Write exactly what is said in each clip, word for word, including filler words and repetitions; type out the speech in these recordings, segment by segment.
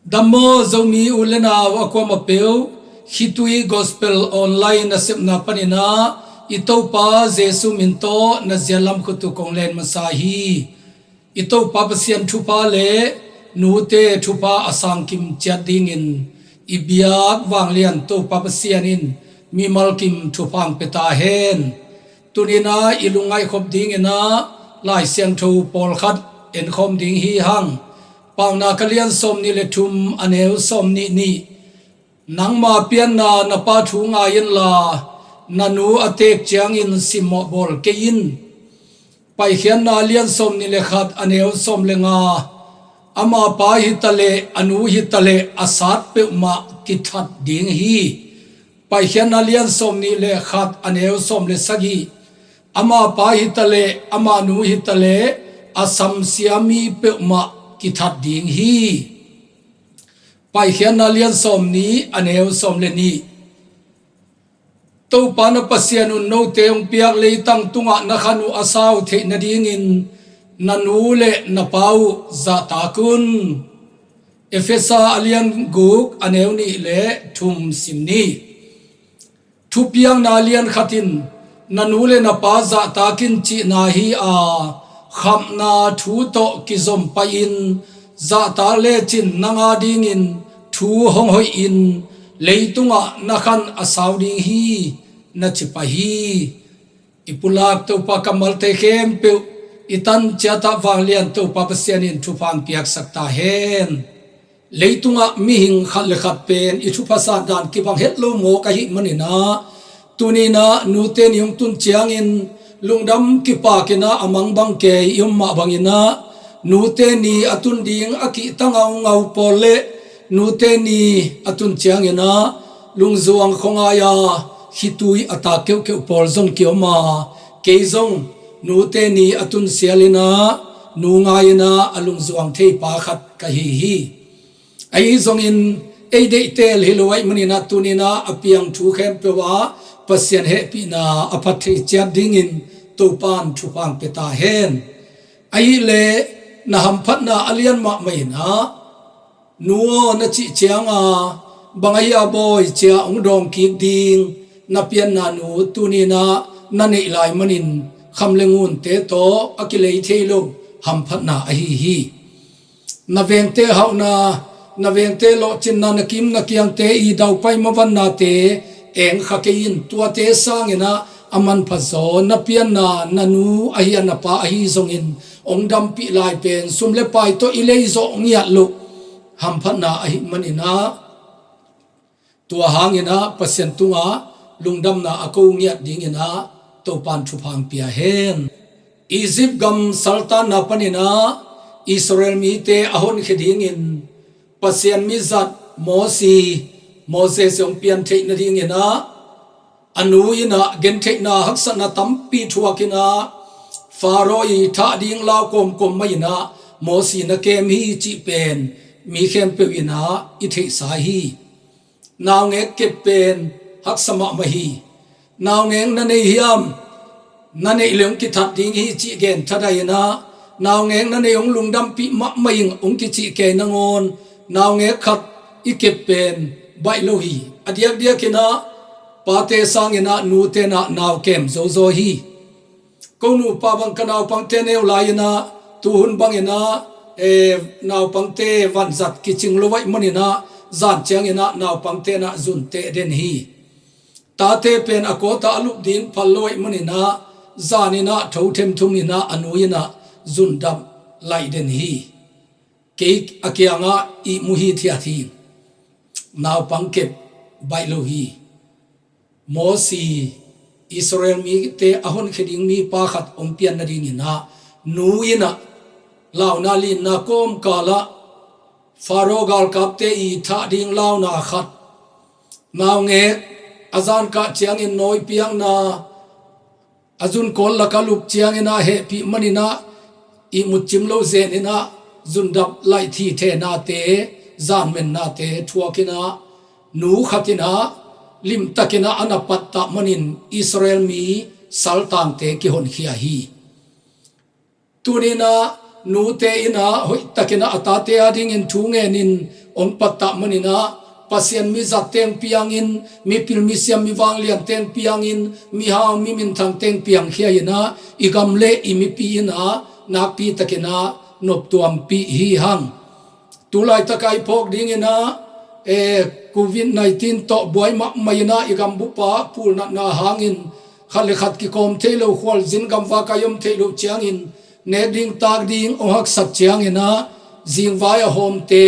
Dam maw Zomi u le nau a kuamah peuh, Khitui Gospel Online nasepna panin ah i Topa Jesu min tawh na zialam khut uh kong len masa hi. I Topa Pasian thupha le nute thupha a sangkim ciat dingin i biak vanglian Topa Pasian in mimal kim thupha hong pia ta hen. Tuni-in ah i lungngaih khop dingin ah Lai Siangtho pawlkhat enkhawm ding hi hang. Paunak a lian sawmnih le thum, a neu sawmnih nih. Nangma pianna na pa thu ngai inla, na nu a teek ciangin simmawh bawl kei in. Paikhiatna a lian sawmnih le khat, a neu sawm le nga. Ama pa hi taleh a nu hi taleh a sat peuhmah kithat ding hi. Paikhiatna a lian sawmnih le khat, a neu sawm le sagih. Ama pa hi taleh ama nu hi taleh a samsia mi peuhmah kithat ding hi. Paikhiatna a lian sawmnih, a neu sawm le nih. Topa na Pasian un note hong piak leitang tungah na khan uh a sau theih nadingin na nu le na pa uh zahtak un. Efesa a lian guk, a neu nih le thum sim ni. Thupiakna a lian khat in na nu le na pa zahtak in cihna hi a, khamhna thu tawh kizom pai-in zahtak lecin nang adingin thu hong hoihin leitungah na khan a sau ding hi, na ci pah hi. I pulak Topa kammalte khempeuh i tan ciatah vanglian Topa Pasian in thupha hong piaksak ta hen. Leitungah mihing khat le khat pen i thupha san dan kibang het lo mawk ahih manin ah, tuni-in ah nute ni hong tun ciangin lungdam kipakin ah a mang bang kei i om mah bangin ah, nute ni a tun ding a kihta ngaungau pawl le nute ni a tun ciangin ah lungzuang khuangai-a khitui a tak keuhkeuh pawl zong kiom a, kei zong nute ni a tun sialin ah nu ngai-in ah a lungzuang thei pa khat ka hi hi. Ahi zongin ei deihtel hi lo ahih manin ah tuni-in ah a piang thu khempeuh ah Pasian hehpihna a phat thei ciat dingin Topa in thupha hong pia ta hen. Ahih leh na hamphatna a lian mahmah in ah, nu aw na cih cianga, bang ahi a bawi cia hong dawng kik ding, na pianna nu tuni-in ah na neih lai manin kham le ngunte tawh a kilei thei lo hamphatna ahi hi. Na vengte hauhna, na vengte lawhcinna, na kim na kiangte i daupai mavannate eng kha kei in. Tuate sangin ah a manpha zaw na pianna na nu ahi a na pa ahi zongin hong dampih lai pen sum le pai tawh i lei zawh ngiat loh hamphatna ahih manin ah, tua hangin ah Pasian tungah lungdamna a ko ngiat dingin ah Topa in thupha hong pia hen. Egypt gam saltanna panin ah Israel mite a honkhia dingin Pasian mizat Mosi, Moses hong pian theih nadingin ah a nu in ah gentheihna haksatna tampi thuakin ah Faro i thah ding lau kawmkawm mah in ah Mosi na kem hi cih pen mi khempeuh in ah i theihsa hi. Naungek kep pen haksa mahmah hi. Naungek na nei hiam? Na neih leh hong kithat ding hi cih gen thadai in ah, naungek na nei hong lungdampih mahmah ing hong kicih kei nangawn, naungek khat i kep pen baih lo hi. A diakdiakin ah pate sangin ah nute in ah nau kem zozaw hi. Ko nupa bang ka naupangte neu lai-in ah, tuhun bangin ah, eh, naupangte vanzat kicing lo ahih manin ah, zan ciangin ah naupangte in ah zun teh den hi. Tate pen a kawtah a lup ding phal lo ahih manin ah, zanin ah tho themthum in ah a nu in ah zun dap laih den hi. Kei a kiangah ihmu hithiat hi. Naupang kep baih lo hi. Mosi, Israel mite a honkhia ding mipa khat hong pian nadingin ah, nu in ah launa linna kawmkal ah Faro galkapte i thah ding launa khat, naungek a zan kah ciangin nawi piakna, a zun kawl lak a lup ciangin ah hehpih manin ah ihmut cim lo zenin ah zundap laih thithenate, zanmennate thuakin ah nu khat in ah limtakin ah a na pattah manin Israel mi saltangte kihonkhia hi. Tuni-in ah nute in ah hoihtakin ah a tate adingin thu ngenin hong pattah maninah Pasian mi zat teng piangin, mipil misiam mi vanglian teng piangin, mihau mi minthang teng piangkhia inah i gam le i mipi inah nakpi takinah noptuampih hi hang. Tulaitaka i phawk dinginah eh, covid nineteen tawh buai mahmah inah i gambupa pulnatna hangin khat le khat kikawm thei lo, khualzin gamvak a i om theih loh ciangin nek ding tak ding hong haksat cianginah zingvai a hawmte,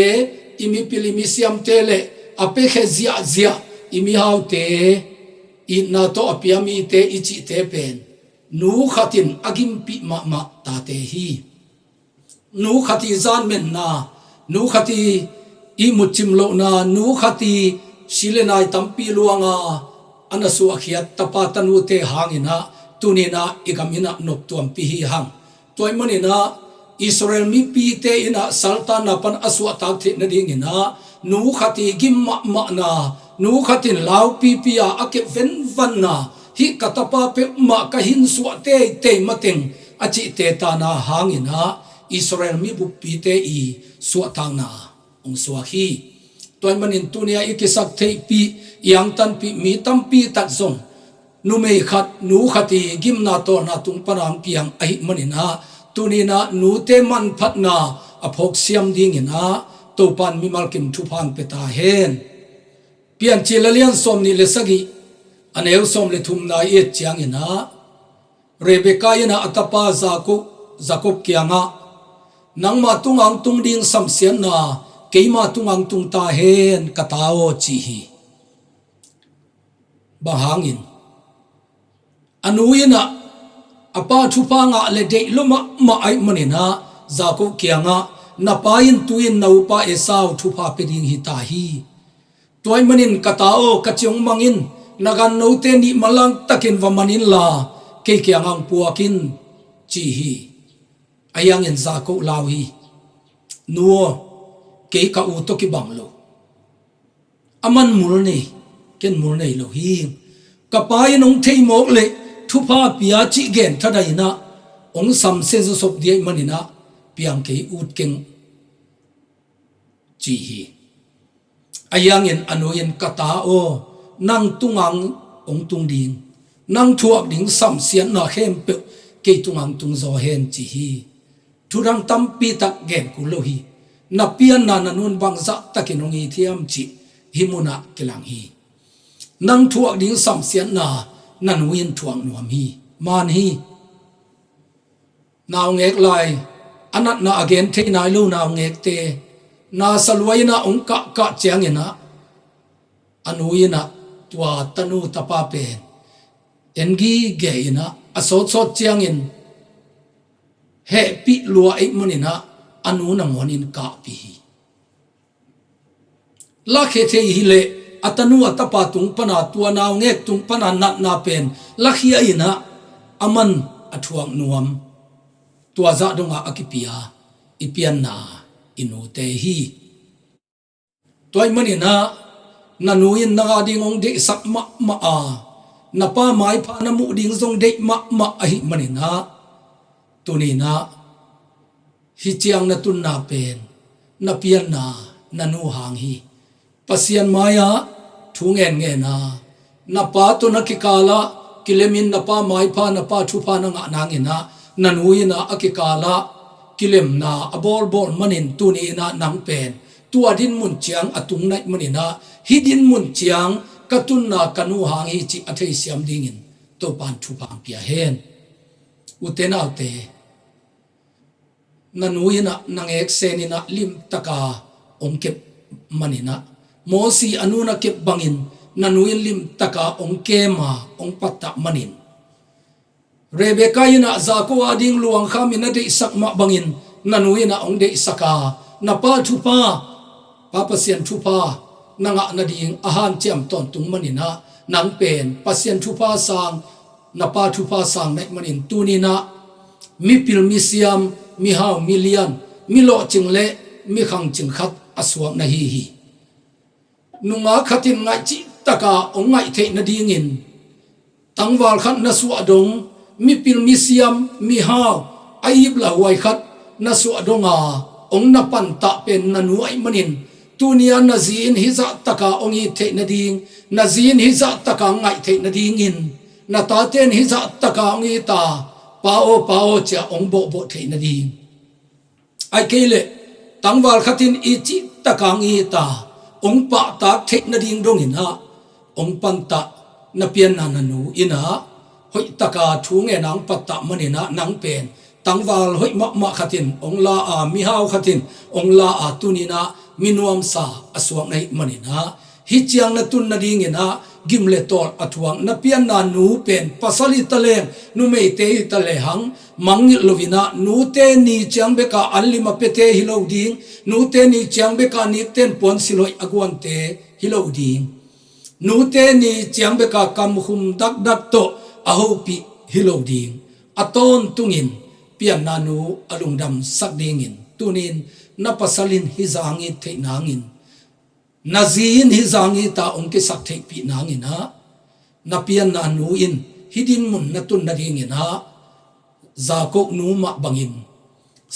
i mipil i misiamte le a piakhia ziahziah i mihaute, itna tawh a pia mite i cihte pen nu khatin a gimpih mahmah tate hi. Nu khati zanmenna, nu khati ihmut cim lohna, nu khati si le nai tampi luanga a na suahkhiat tapa tanute hanginah tuninah i gam inah noptuampih hi hang. Tua ahih maninah Israel mipite inah saltanna pan a suahtak theih nadinginah nu khati gim mahmahna, nu khatin laupipi a a kep venvanna, hih ka tapa peuhmah ka hinsuah teitei mateng a cihte tana hanginah Israel mi buppite i suahtakna hong suak hi. Tua ahih manin tunia i kisak theihpih, i angtanpih mi tampi tak zong numei khat, nu khat i gimna tawlna tung pana hong piang ahih maninah tuninah nute manphatna a phawksiam dinginah Topan mimal kim thupha hong pia ta hen. Piancil a lian sawm nih le sagih, a neu sawm le thumna i et cianginah Rebekah inah a tapa Jakob, Jakob kiangah, "Nangma tunga hong tung ding samsiatna keima tunga hong tung ta hen, ka ta aw," ci hi. Bang hangin? A nu inah a pa thupha ngah le deih lua mahmah ahih maninah Jakob kiangah, "Na pa in tu-in na upa Esau thupha pia ding hi ta hi. Tua ahih manin ka ta aw, ka ci hong mang in, na gannote nih manlang takin va man inla kei kiangah hong puak in," ci hi. Ahi hangin Jakob lau hi, "Nu aw, kei ka u tawh kibang lo. Aman mul nei, ken mul nei lo hi. Ka pa in hong thei mawk le thupha pia cih gen thadainah hong samsia zawsop ding ahih maninah piang kei, ut keng," ci hi. Ahi hangin a nu in, "Ka ta aw, nang tunga hong tung ding, nang thuak ding samsiatna khempeuh kei tunga hong tung zaw hen," ci hi. Thudang tampi tak gen kul lo hi. Na pianna na nu in bangzah takin hong it hiam cih hih munah kilang hi. Nang thuak ding samsiatna na nu in thuak nuam hi. Man hi. Naungek lai, a natna a gen thei nai lo naungekte, na saluai inah hong kahkah cianginah a nu inah tua tanu tapa pen en gige inah a sawtsawt ciangin hehpih lua ahih maninah a nu nangawn in kahpih hi. Lakhia thei hileh a tanu a tapa tung pana, tua naungek tung pana natna pen lakhia inah aman a thuak nuam, tua zah dongah a kipia i pianna i nute hi. Tua ahih maninah na nu in nang a ding hong deihsak mahmah a, na pa maipha na muh ding zong deih mahmah ahih maninah tuninah hih ciang na tunna pen na pianna na nu hang hi. Pasian mai-ah thu ngenngena, na pa tawh na kikalah kilemin na pa maipha, na pa thupha na ngah nanginah na nu inah a kikalah kilemna a bawlbawl manin tuni inah nang pen tua dinmun ciang a tung na hih maninah hih dinmun ciang ka tunna ka nu hang hi cih a theisiam dingin Topan thupha hong pia hen. Ute naute, na nu inah na ngek sen inah limtaka hong kep maninah, Mosi a nu na kep bangin na nu in limtaka hong kem a hong pattah manin, Rebekah inah Jakob a ding luangkham in a deihsak mah bangin na nu inah hong deihsak a, na pa thupha, Pa Pasian thupha na ngah nading a hanciam tawntung maninah nang pen Pasian thupha sang, na pa thupha sang na hih manin tuninah mipil misiam, mihau milian, milawhcing le mikhangcing khat a suak na hi hi. Nungak khatin ngaih cihtaka hong ngaih theih nadingin tangval khat na suah dong, mipil misiam, mihau a iplah huai khat na suah donga hong na pantah pen na nu ahih manin Tuni-a na zi in hih zahtaka hong it theih nading, na zi in hih zahtaka hong ngaih theih nadingin, na tate in hih zahtaka hong it a, pa aw, pa aw, cia hong bawhbawh theih nading. Ahih kei leh tangval khat in i cihtaka hong it a, hong pahtak theih nading dongin ah hong pantah na pianna na nu in ah hoihtaka thu ngen a hong pattah manin ah nang pen tangval hoih mahmah khat in hong la a, mihau khat in hong la a, tuni-in ah mi nuamsa a suak na hih manin ah hih ciang na tun nadingin ah gim le tawl a thuak na pianna nu pen pasal hi ta leng, numeite hi ta lehang, mangngilh loin ah nute ni ciang beka an lim a piate hi lo ding, nute ni ciang beka nikten puansilh hoih a guante hi lo ding, nute ni ciang beka kamkhum dakdak tawh a hopih hi lo ding. A tawntungin pianna nu a lungdamsak dingin tuni-in na pasal in hih zah hong it theih nangin, na zi in hih zah hong it a hong kisaktheihpih nangin ah na pianna nu in hih dinmun na tun nadingin ah Jakob nu mah bangin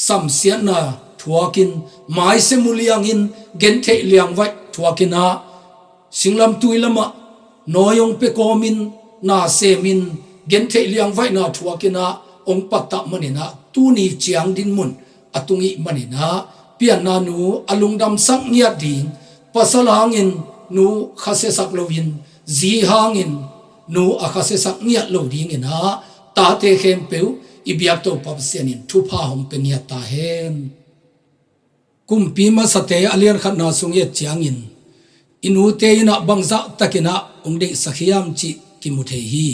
samsiatna thuakin, maise muliangin, gentheih liangvaih thuakin ah, singlamtui lamah nawi hong pia kawmin, na semin, gentheih liangvaihna thuakin ah hong pattah manin ah tuni ciang dinmun a tung ih manin ah pianna nu a lungdamsak ngiat ding, pasal hangin nu khasiasak loin, zi hangin nu a khasiasak ngiat lo dingin ah tate khempeuh i biak Topa Pasian in thupha hong pia ngiat ta hen. Kumpi masate a lian khatna sung i et ciangin i nute in ah bangzah takin ah hong deihsak hiam cih kimu thei hi.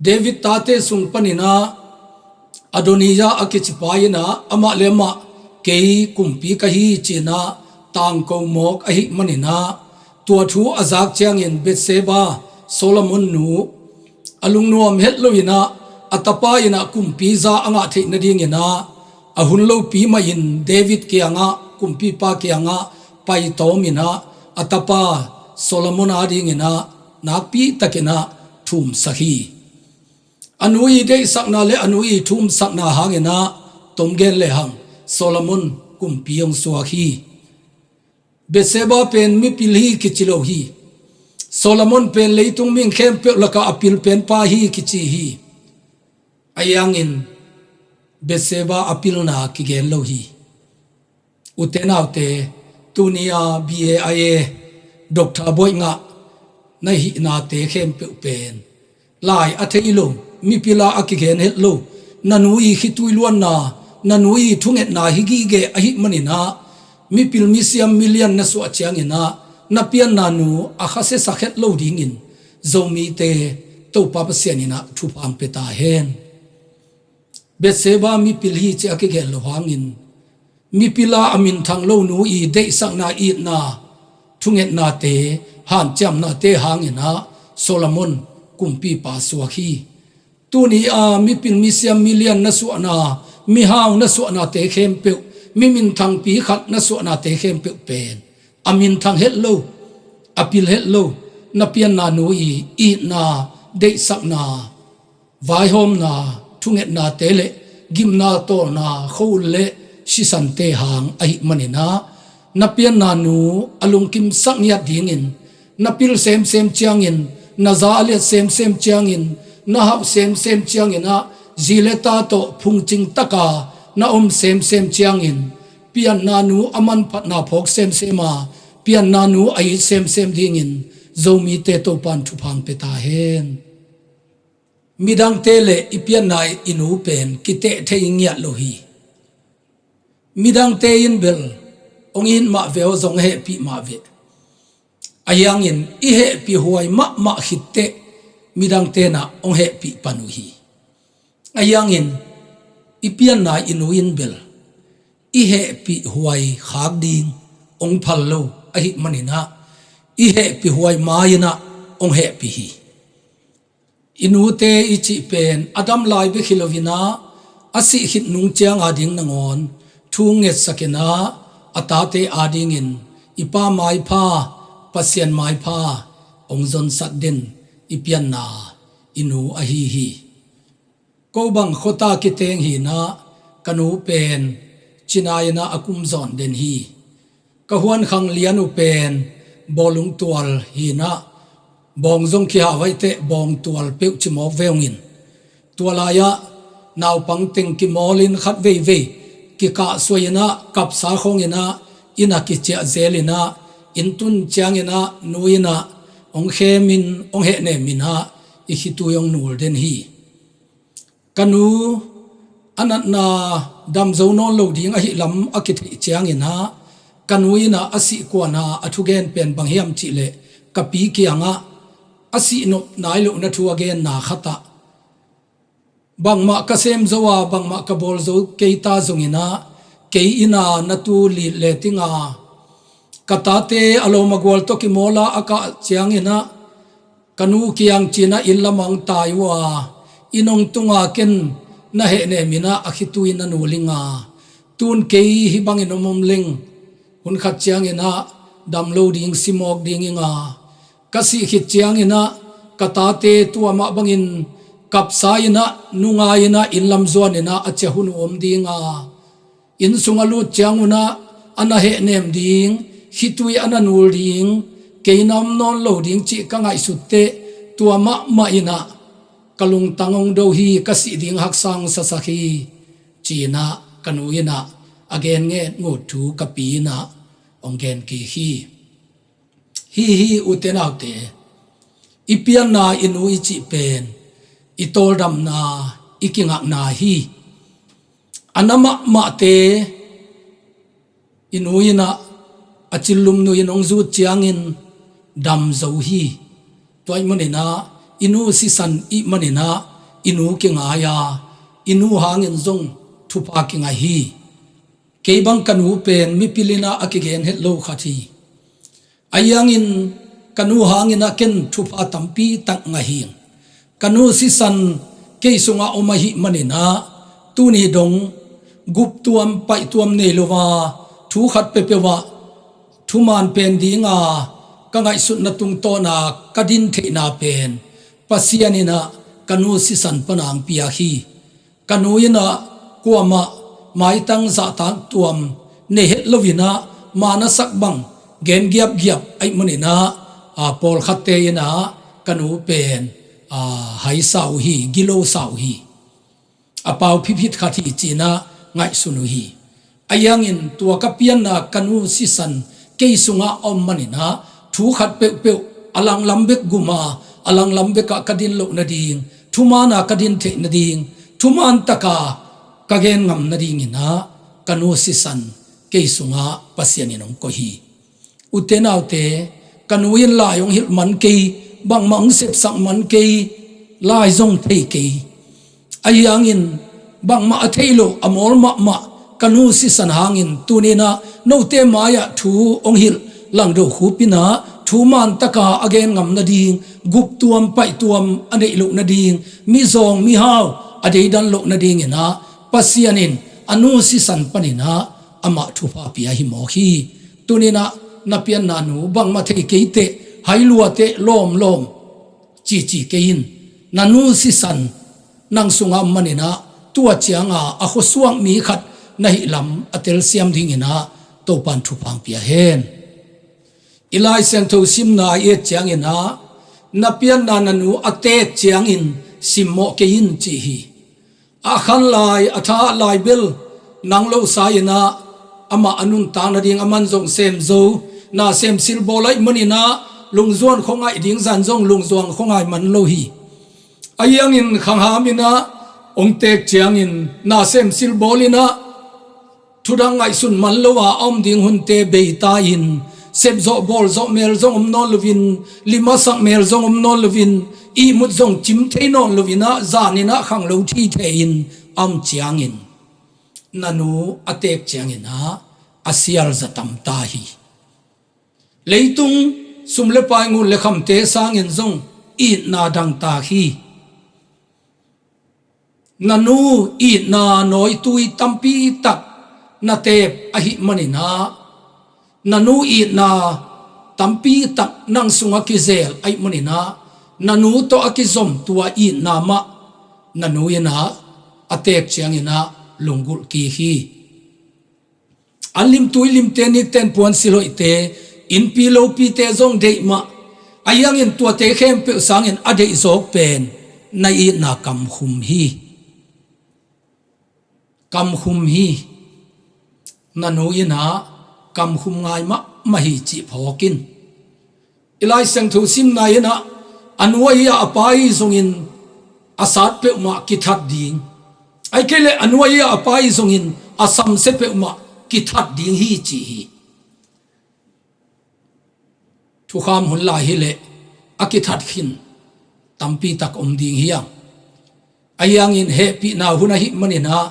David tate sung panin ah Adonijah a kicipa in ah amah le amah, "Kei kumpi ka hi," ci-in ah tangko mawk ahih manin ah tua thu a zak ciangin Bathsheba, Solomon nu, a lungnuam het loin ah a tapa in ah kumpi za a ngah theih nadingin ah a hun lopi mahin David kiangah, kumpipa kiangah paitawmin ah a tapa Solomon adingin ah nakpi takin ah thumsak hi. A nu i deihsakna le a nu i thumsakna hangin ah tom gen lehang Solomon kumpi hong suak hi. Bathsheba pen mipil hi kici lo hi. Solomon pen leitung mihing khempeuh lakah a pil penpa hi kici hi. Ahi hangin Bathsheba a pilna kigen lo hi. Ute naute, tuni-a B A, I A, doctor buaih ngah na hihnate khempeuh pen lai a thei lo, mipil a a kigen het lo, na nu i khitui luanna, na nu i thungetna hi gige ahih manin ah mipil misiam milian na suah ciangin ah na pianna nu a khasiasak het lo dingin Zomite Topa Pasian in ah thupha hong pia ta hen. Bathsheba mipil hi ci a kigen lo hangin mipil a a minthang lo nu i deihsakna, itna, thungetnate, hanciamnate hangin ah Solomon kumpipa suak hi. Tuni-a mipil misiam milian na suahna, mihau na suahnate khempeuh, mi minthangpi khat na suahnate khempeuh pen a minthang het lo, a pil het lo, na pianna nu i itna, deihsakna, vaihawmna, thungetnate le gimna, tawlna, khua-ul le sisante hang ahih manin ah na pianna nu a lungkimsak ngiat dingin, na pil semsem ciangin, na za a liat semsem ciangin, na hauh semsem ciangin ah zi le ta tawh phungcing taka na om semsem ciangin, pianna nu a manphatna phawk semsem a, pianna nu a it semsem dingin Zomite Topa in thupha hong pia ta hen. Midangte le i pianna i nu pen kiteh thei ngiat lo hi. Midangte in bel hong it mah ve aw, zong hehpih mah ve. Ahi hangin i hehpih huai mahmah khitteh midangte in ah hong hehpih pan uh hi. Ahi hangin i pianna i nu in bel i hehpih huai khak ding hong phal lo ahih manin ah i hehpih huai ma-in ah hong hehpih hi. I nute i cih pen a dam lai bek hi loin ah a sih khit nung ciang ading nangawn thu ngetsakin ah a tate adingin i Pa maipha, Pasian maipha hong zonsak den i pianna i nu ahi hi. Ko bang khuata kiteng hi-in ah ka nu pen China-in ah a kum zawn den hi. Ka huankhang lian uh pen bawlung tual hi-in ah, bawng zong kihau ahih teh bawng tual peuh ci mawk ve ung in. Tua lai-ah naupang teng kimawlin khat veivei kikahsuai-in ah, kapsa khawngin ah, inn ah kiciah zelin ah, inn tun ciangin ah nu in ah hong khemin, hong hehnemin ah, i khitui hong nul den hi. Ka nu a natna dam zo nawn lo ding ahih lam a kitheih ciangin ah, ka nu in ah a sih kuan a a thugen pen bang hiam cih leh, ka pi kiangah a sih nop nai lohna thu a genna khat ah, bangmah ka sem zo a, bangmah ka bawl zo kei ta zongin ah, kei inn ah na tu lit le ting a, ka tate a lawm a gual tawh kimawl a a kah ciangin ah, ka nu kiang ci-in ah inn lamah hong tai uh a, inn hong tung a, ken na hehnemin ah a khitui na nul ing a, tu-in kei hih bangin om om leng, hun khat ciangin ah dam lo ding, si mawk ding ing a, ka sih khit ciangin ah ka tate tua mah bangin kapsa-in ah, nungai-in ah, inn lam zuanin ah a ciah hun uh om ding a, inn sung a lut ciangun ah a na hehnem ding, khitui a na nul ding, kei na om nawn lo ding cih ka ngaihsut teh, tua mahmah in ah ka lungtang hong do hi, ka sih ding haksa hong sasak hi, ci-in ah ka nu in ah a gen ngetngut thu ka pi in ah hong gen kik hi. Hi hi, ute naute, i pianna, i nu i cih pen i tawldamna, i kingakna hi. A na mahmahte i nu in ah a cillum nu in hong zut ciangin dam zo hi. Tua ahih manin ah i nu sisan ahih manin ah i nu kingai a, i nu hangin zong thupha kingai hi. Kei bang ka nu pen mipil in ah a kigen het lo khat hi. Ahi hangin ka nu hangin ah ken thupha tampi tak ngah hi. Ka nu sisan kei sungah om ahih manin ah, tuni dong guptuam paihtuam nei lo a, thu khat peuhpeuh ah thuman pen ding a ka ngaihsutna tungtawn a ka din theihna pen Pasian in ah ka nu sisan pan a hong piak hi. Ka nu in ah kuamah maitang zahtak tuam nei het loin ah, ma na sak bang gen giapgiap ahih manin ah, a, pawlkhatte in ah ka nu pen, a, haisa uh hi, gilosa uh hi. A pau phipit khat hi, ci-in ah ngaihsun uh hi. Ahi hangin tua ka pianna ka nu sisan kei sungah a om manin ah, thu khat peuhpeuh a langlam bek gum a, a langlam bekah ka din loh nading, thuman a ka din theih nading, thuman taka ka gen ngam nadingin ah ka nu sisan kei sungah Pasian in hong koih hi. Ute naute, ka nu in lai hong hilh man kei, bangmah hong sepsak man kei, lai zong thei kei. Ahi hangin bangmah a theih loh, a mawl mahmah ka nu sisan hangin tuni-in ah note mai-ah thu hong hilh Langdo Khup in ah, thuman taka a gen ngam nading, guptuam paihtuam a neih loh nading, mizawng mihau a deidan loh nadingin ah Pasian in a nu sisan panin ah amah thupha pia hi mawk hi. Tuni-in ah na pianna nu bangmah thei kei teh, hai lua teh, lawmlawm cici kei in. Na nu sisan nang sungah om manin ah, tua cianga a khuasuak mi khat na hih lam a telsiam dingin ah Topa'n thupha hong pia hen. I Lai Siangtho simna i et ciangin ah, na pianna na nu a teek ciangin simmawh kei in, ci hi. A khan lai, a tha lai bel nang lo sa-in ah, amah a nuntak nading, aman zong sem zo, na sem silbawl ahih manin ah, lungzuan khuangaih ding zan zong lungzuan khuangaih man lo hi. Ahi hangin khangham in ah hong teek ciangin na sem silbawl in ah, thudang ngaihsun man lo a a om ding hunte bei ta in, sepzawh bawlzawh mel zong om nawn loin, lim a sak mel zong om nawn loin, ihmut zong cim thei nawn loin ah, zan in ah khanglo thitheh in a om ciangin, na nu a teek ciangin ah a sialza tam ta hi. Leitung sum le pai, ngun le khamte sangin zong itna dangtak hi. Na nu itna nawitui tampi tak na teep ahih manin ah, na nu itna tampi tak nang sungah kizel ahih manin ah, na nu tawh a kizom tua itna mah na nu in ah a teek ciangin ah lunggulh kik hi. An limtui limte, nikten puansilh hoihte, innpi lopite zong deih mah. Ahi hangin tuate khempeuh sangin a deih zawk pen na itna kamkhum hi. Kamkhum hi. Na nu in ah kamkhum ngai mahmah hi cih phawk in. I Lai Siangtho simna in ah a nu ahi a, a pa ahi zongin a sat peuhmah kithat ding, ahih kei leh a nu ahi a, a pa ahi zongin a samsia peuhmah kithat ding hi ci hi. Thukham hun lai hi leh a kithat khin tampi tak om ding hi hang. Ahi hangin hehpihna hun ahih manin ah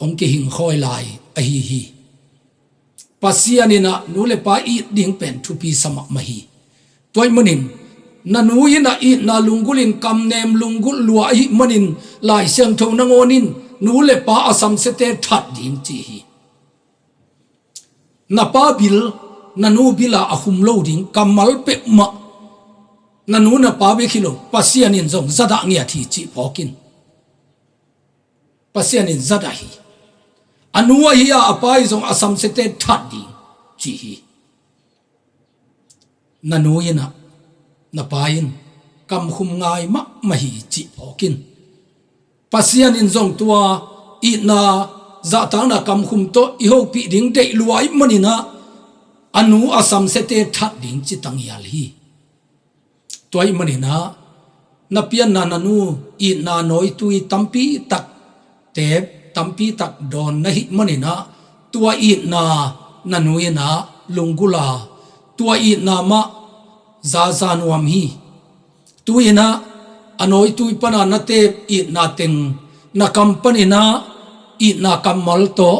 hong kihingkhawi lai ahi hi. Pasian in ah nu le pa it ding pen thupi sa mahmah hi. Tua ahih manin na nu in ah itna lunggulh in, kamnem lunggulh lua ahih manin Lai Siangtho nangawn in nu le pa a samsiate that ding ci hi. Na pa bil, na nu bil ah a khum lo ding kammal peuhmah na nu na pa bek hi lo, Pasian in zong zadah ngiat hi cih phawk in. Pasian in zadah hi. A nu ahi a, a pa ahi zong a samsiate that ding ci hi. Na nu in ah, na pa in kamkhum ngai mahmah hi cih phawk in. Pasian in zong tua itna, zahtakna kamkhum tawh i hopih ding deih lua ahih manin ah a nu a samsiate that ding ci tangial hi. Tua ahih manin ah na pianna na nu itna nawitui tampi tak teep, tampi tak dawn na hih manin ah tua itna na nu in ah lunggulh a, tua itna mah zaza nuam hi. Tu-in ah a nawitui pan a na teep itna teng na kam panin ah itna kammal tawh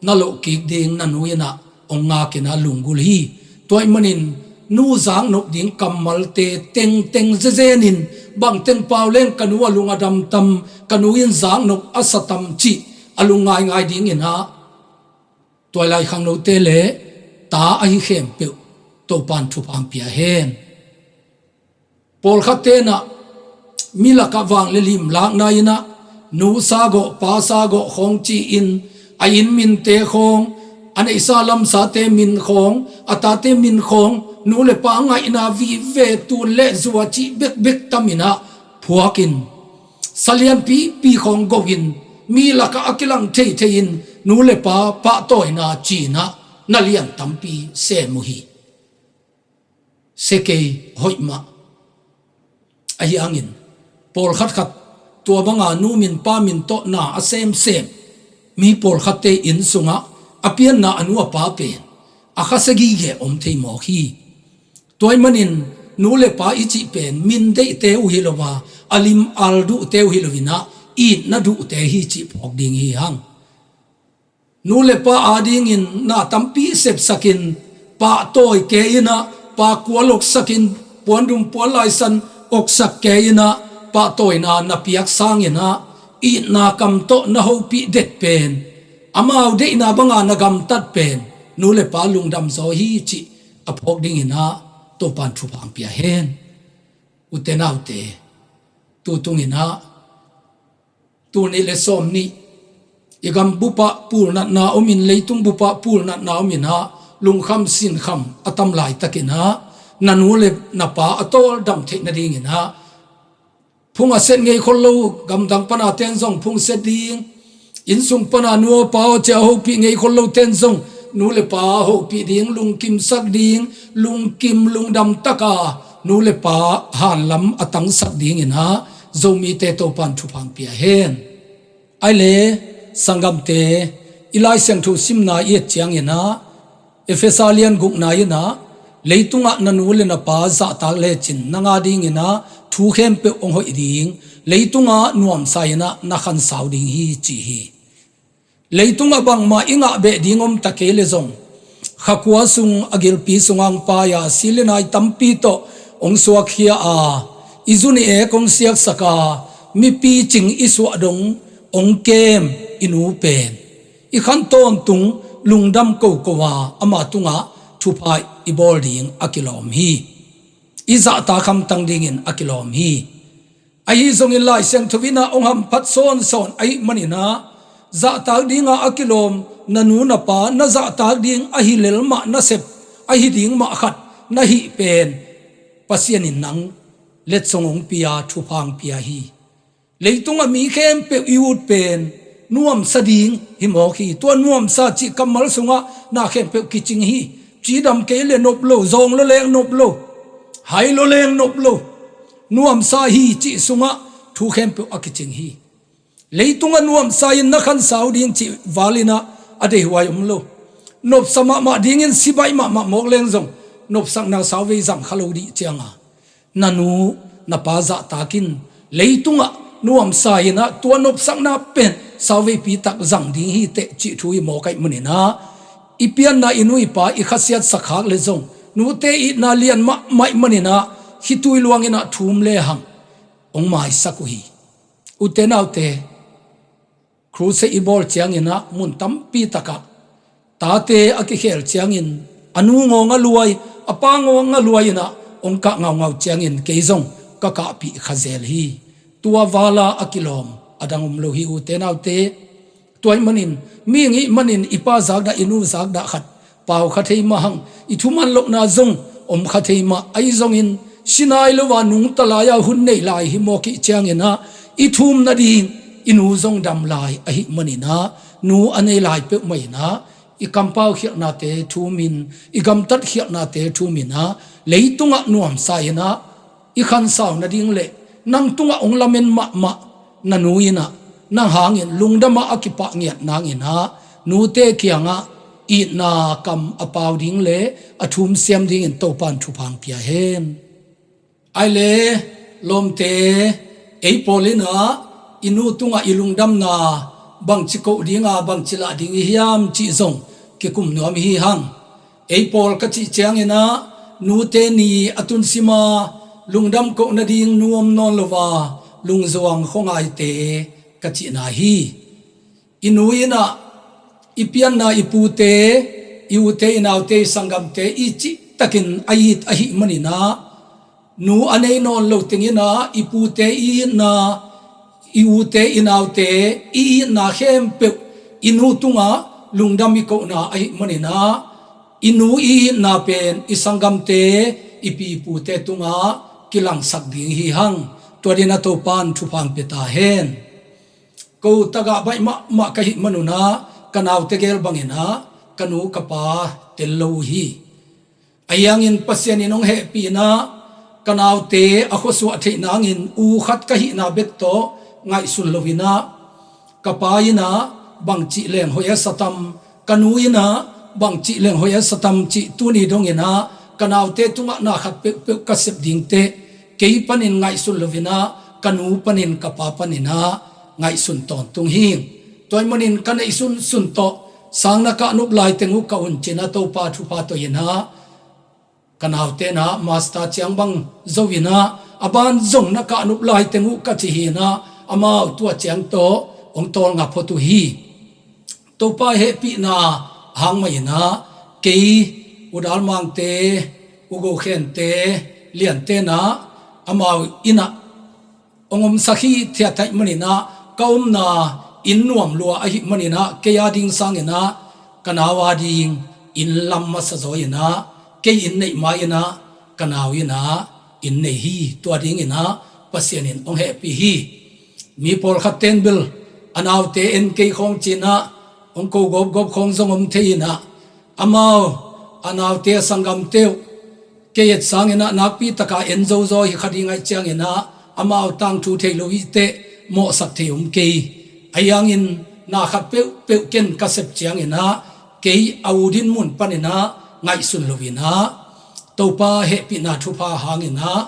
na loh kik ding na nu in ah hong ngak in ah lunggulh hi. Tua ahih manin nu zaknop ding kammalte tengteng zezen in, bangteng pau leng ka nu a lung a dam tam, ka nu in zaknop a sa tam cih a lung ngaingai ding in ah tua lai khangnote le ta ahi khempeuh Topa'n thupha hong pia hen. Pawlkhatte in ah mi lakah vang le lim lakna in ah nusa gawh, pasa gawh khawng ci-in a inn minte khawng, a neihsa lamsate min khawng, a tate min khawng, nu le pa ngaihna vive, tun le zua cih bekbek tam in ah phuak in, sa lianpipi khawng go in, mi lakah a kilang theithei in nu le pa pahtawina ci-in ah na lian tampi sem uh hi. Sia kei, hoih mah. Ahi hangin pawlkhat khat tua banga nu min pa min tawh na a semsem mi pawlkhatte inn sungah a pianna a nu a pa pen a khasia gige om thei mawk hi. Tua ahih manin nu le pa i cih pen min deihte uh hi lo a, a lim al duhte uh hi lo in ah itna duhte hi cih phawk ding hi hang. Nu le pa adingin na tampi sepsakin, pahtawi kei in ah, pakkual oksakin, puandum puanlaisan oksak kei in ah, pahtawina na piak sangin ah itna kam tawh na hopih det pen, amau deihna banga na gamtat pen nu le pa lungdam zaw hi cih a phawk dingin ah Topa'n thupha hong pia hen. Ute naute, tu tungin ah tul nih le sawm nih i gam bupah pulnatna om in, leitung bupah pulnatna om in ah, lungkham sinkham a tam laitakin ah na nu le na pa a tawldam theih nadingin ah phung a set ngei khol lo, gamdang pana ten zong phung set ding, innsung pana nu aw pa aw ci a hopih ngei khol lo ten zong nu le pa hopih ding, lungkimsak ding, lungkim lungdam taka nu le pa hanlam a tangsak dingin ah Zomite Topa'n thupha hong pia hen. Ai le, sanggamte, i Lai Siangtho simna i et ciangin ah Efesa lian gukna in ah leitungah na nu le na pa zahtak lecin nang adingin ah thu khempeuh hong hoih ding, leitungah nuamsa in ah na khansau ding hi ci hi. Leitungah bangmah i ngah beh ding om ta kei le zong, khakua sung a gilpi sungah hong pai a, si le nai tampi tawh hong suakkhia a, i zun i ek hong siaksak a, mipi cing i suah dong hong kem i nu pen i khan tawntung lungdam koko a, ama tungah thupha i bawl ding a kilawm hi. I zahtak hamtang dingin a kilawm hi. Ahi zongin Lai Siangtho in ah hong hamphat sawnsawn ahih manin ah Zahtak dinga a kilawm na nu na pa na zahtak ding ahi lel mah, na sep ahi ding mah khat na hih pen Pasian in nang letsong hong pia, thupha hong pia hi. Leitungah mi khempeuh i ut pen nuamsa ding hi mawk hi. Tua nuamsa cih kammal sungah na khempeuh kicing hi. Cidam kei le nop lo, zawng lo leng nop lo, hai lo leng nop lo. Nuamsa hi cih sungah thu khempeuh a kicing hi. Leitungah nuamsa in na khansau ding cih val in ah a deihhuai om lo. Nopsa mahmah dingin sibaih mahmah mawk leng zong nopsakna sauvei zang kha lo dih cianga, na nu na pa zahtak in leitungah nuamsa in ah tua nopsakna pen sauveipi tak zang ding hi teh cih thu hi mawk ahih manin ah, i pianna i nu i pa i khasiatsak khak le zong nute itna lian mahmah ahih manin ah khitui luang in ah thum le hang hong maisak uh hi. Ute naute, crusade i bawl ciangin ah mun tampi takah tate a kikhel ciangin a nu ngawng a luai, a pa ngawng a luai in ah hong kah ngaungau ciangin kei zong ka kahpih kha zel hi. Tua vala a kilawm a dang om lo hi, ute naute. Tua ahih manin, mihing ahih manin i pa zakdah, i nu zakdah khat pau kha thei mah hang, i thuman lohna zong om kha thei mah. Ahi zongin, si nai lo a nungta lai-a hun nei lai hi mawk ih ciangin ah, i thum nading i nu zong dam lai ahih manin ah, nu a nei lai peuhmah in ah, i kampau khialhnate thum in, i gamtat khialhnate thum in ah, leitungah nuamsa in ah, i khansau nading le nang tungah hong lamen mahmah na nu in ah, nang hangin lungdamah a kipah ngiat nang in ah, nute kiangah itna kam a pau ding le a thum siam dingin Topan thupha hong pia hen. Ai le lawmte, ei pawl in ah i nu tungah i lungdamna bangci koh dinga bangci lah ding i hiam cih zong kikum nuam i hi hang. Ei pawl ka cih ciangin ah, nute ni a tun sima lungdam koh nading nu om nawn lo a, lungzuang khuangaite ka cihna hi. I nu in ah i pianna i pute, i ute, i naute, i sanggamte i cihtakin a it ahih manin ah, nu a nei nawn lo teng in ah i pute i itna, i ute i naute i itna khempeuh i nu tungah lungdam i kohna ahih manin ah, i nu i itna pen i sanggamte, i pi i pute tungah kilangsak ding hi hang. Tua dingin ah Topan thupha hong pia ta hen. Ko tagah baih mahmah ka hih manun ah ka naute gel bangin ah ka nu ka pa tel lo uh hi. Ahi hangin Pasian in hong hehpih in ah, ka naute a khuasuah theih nangin u khat ka hihna bek tawh ngaihsun lo in ah, ka pa in ah bangcih leng hoih a sa tam, ka nu in ah bangcih leng hoih a sa tam cih tuni dongin ah, ka naute tungah na khat peuhpeuh ka sep ding teh, kei panin ngaihsun lo in ah, ka nu panin ka pa panin ah ngaihsun tawntung hi. Tua ahih manin ka neihsun sun tawh sang na kah nop lai teng uh ka un cin ah, Topa thupha tawh in ah, ka naute in ah master ciang bang zo in ah, a ban zong na kah nop lai teng uh ka ci hi in ah, amau tua ciang tawh hong tawlnga phot uh hi. Topa hehpihna hang mah in ah, kei U Dal Mangte, U Go Khente, Liante in ah, amau in ah hong omsak hithiat ahih manin ah, ka omna inn nuam lua ahih manin ah, kei a ding sangin ah ka nau a ding inn lam masa zaw in ah, kei inn neih ma in ah ka nau in ah inn nei hi. Tua dingin ah Pasian in hong hehpih hi. Mi pawlkhat ten bel a naute en kei khawng cin ah hong ko gawpgawp khawng zong om thei in ah, amau a naute a sanggamte uh kei et sangin ah nakpi taka en zozaw hi kha ding ahih ciangin ah, amau tangthu thei lo hi teh mawhsak thei om kei. Ahi hangin na khat peuhpeuh ken ka sep ciangin ah, kei a u dinmun panin ah ngaihsun lo in ah, Topa hehpihna thupha hangin ah,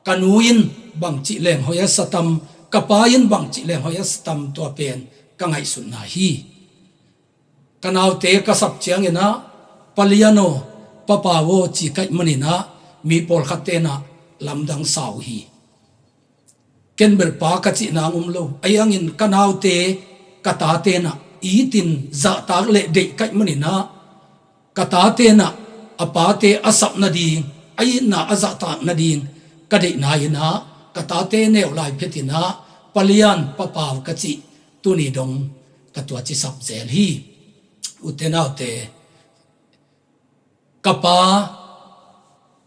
ka nu in bangcih leng hoih a sa tam, ka pa in bangcih leng hoih a sa tam, tua pen ka ngaihsutna hi. Ka naute ka sap ciangin ah, Pa Lian aw, Pa Pau aw ci ka hih manin ah, mi pawlkhat ten ah lamdang sa uh hi. Ken bel pa ka cihna hong om lo. Ahi hangin ka naute, ka tate in ah itin zahtak le deih ka hih manin ah, ka tate in ah a pate a sap nading, a itna a zahtak nading ka deihna in ah, ka tate neu lai phet in ah, Pa Lian, Pa Pau ka cih tuni dong ka tuaci sap zel hi. Ute naute, ka pa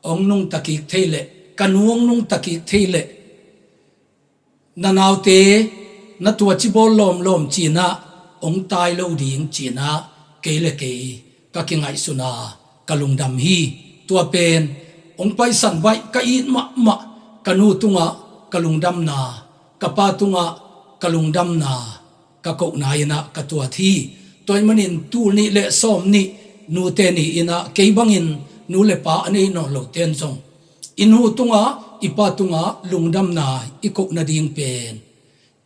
hong nungta kik thei leh, ka nu hong nungta kik thei leh, na naute na tuaci bawl lawmlawm ci-in ah hong tai lo ding ci-in ah kei le kei ka kingaihsun a, ka lungdam hi. Tua pen hong paisan baih ka it mahmah, ka nu tungah ka lungdamna, ka pa tungah ka lungdamna, ka kohna in ah ka tuat hi. Tua ahih manin tul nih le sawm nih, nute ni in ah kei bangin nu le pa a nei nawn lote in zong i nu tungah, i pa tungah lungdamna i koh nading pen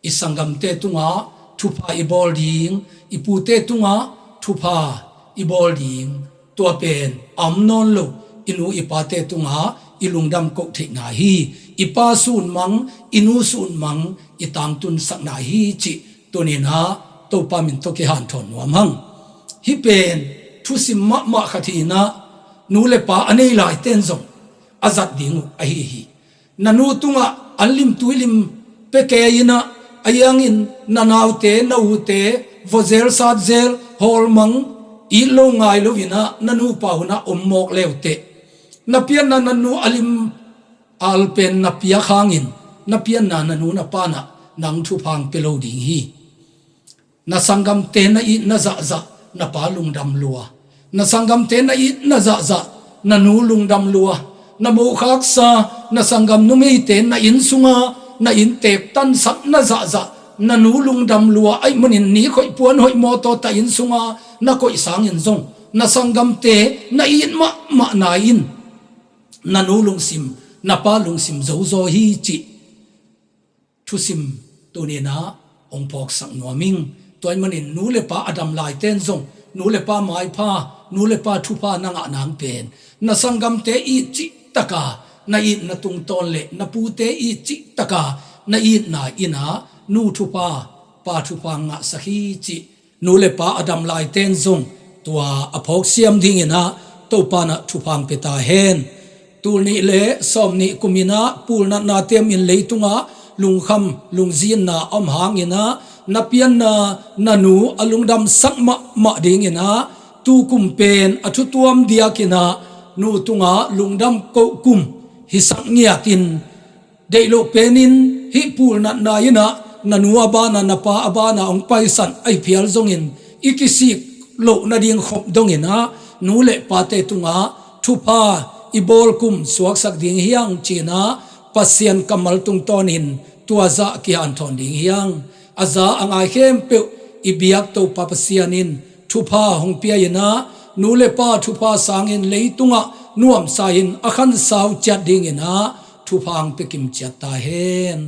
i sanggamte tungah thupha i bawl ding, i pute tungah thupha i bawl ding, tua pen a om nawn lo. I nu i pate tungah i lungdam koh theihna hi. I pa sunmang, i nu sunmang i tangtunsakna hi cih tuni-in ah Topa min tawh kihanthawn nuam hang. Hih pen thusim mahmah khat hi-in ah, nu le pa a nei laite in zong a zat ding uh ahi hi. Na nu tungah an lim tui lim pia kei in ah, ahi hangin na naute, na ute vua zel sat zel, hawlmang, it lo ngai lo in ah na nupa hun ah om mawk le uh teh, na pianna na nu a lim al pen na piak hangin na pianna na nu na pa in ah nang thupha hong pia lo ding hi. Na sanggamte na itna zahzah na pa lungdam lua. Na sanggamte na itna zahzah na nu lungdam lua. Na mokhaksa, na sanggam numeite na inn sunga na inntek tansakna zahzah na nu lungdam lua. Ahih manin ni khoih puan hoih mawtaw tah inn sunga na koih sangin zong na sanggamte na it mahmahna in na nu lungsim, na pa lungsim zozaw hi cih thusim tuni-in ah hong phawksak nuam ing. Tua ahih manin nu le pa a dam laite in zong nu le pa maipha, nu le pa thupha na ngah nang pen na sanggamte it cihtak a na itna tungtawn le na pute it cihtak a na itna in ah nu thupha, pa thupha ngahsak hi cih nu le pa a dam laite in zong tua a phawksiam dingin ah Topa in ah thupha hong pia ta hen. Tul nih le sawm nih kum in ah pulnatna temin leitungah lungkham lungzinna a om hangin ah na pianna na nu a lungdamsak mahmah dingin ah tu kum pen a thutuam diakin ah nu tungah lungdam koh kum hisak ngiatin, deih loh penin hih pulnatna in ah na nu a banah, na pa a banah hong paisan ahi phial zongin i kisik loh nading khop dongin ah nu le pate tungah thupha i bawl kum suaksak ding hi hang ci-in ah Pasian kammal tungtawnin tua zah kihanthawn ding hi hang. A za a ngai khempeuh i biak Topa Pasian in thupha hong pia in ah nu le pa thupha sangin leitungah nuamsa in a khansau ciat dingin ah thupha hong pia kim ciat ta hen.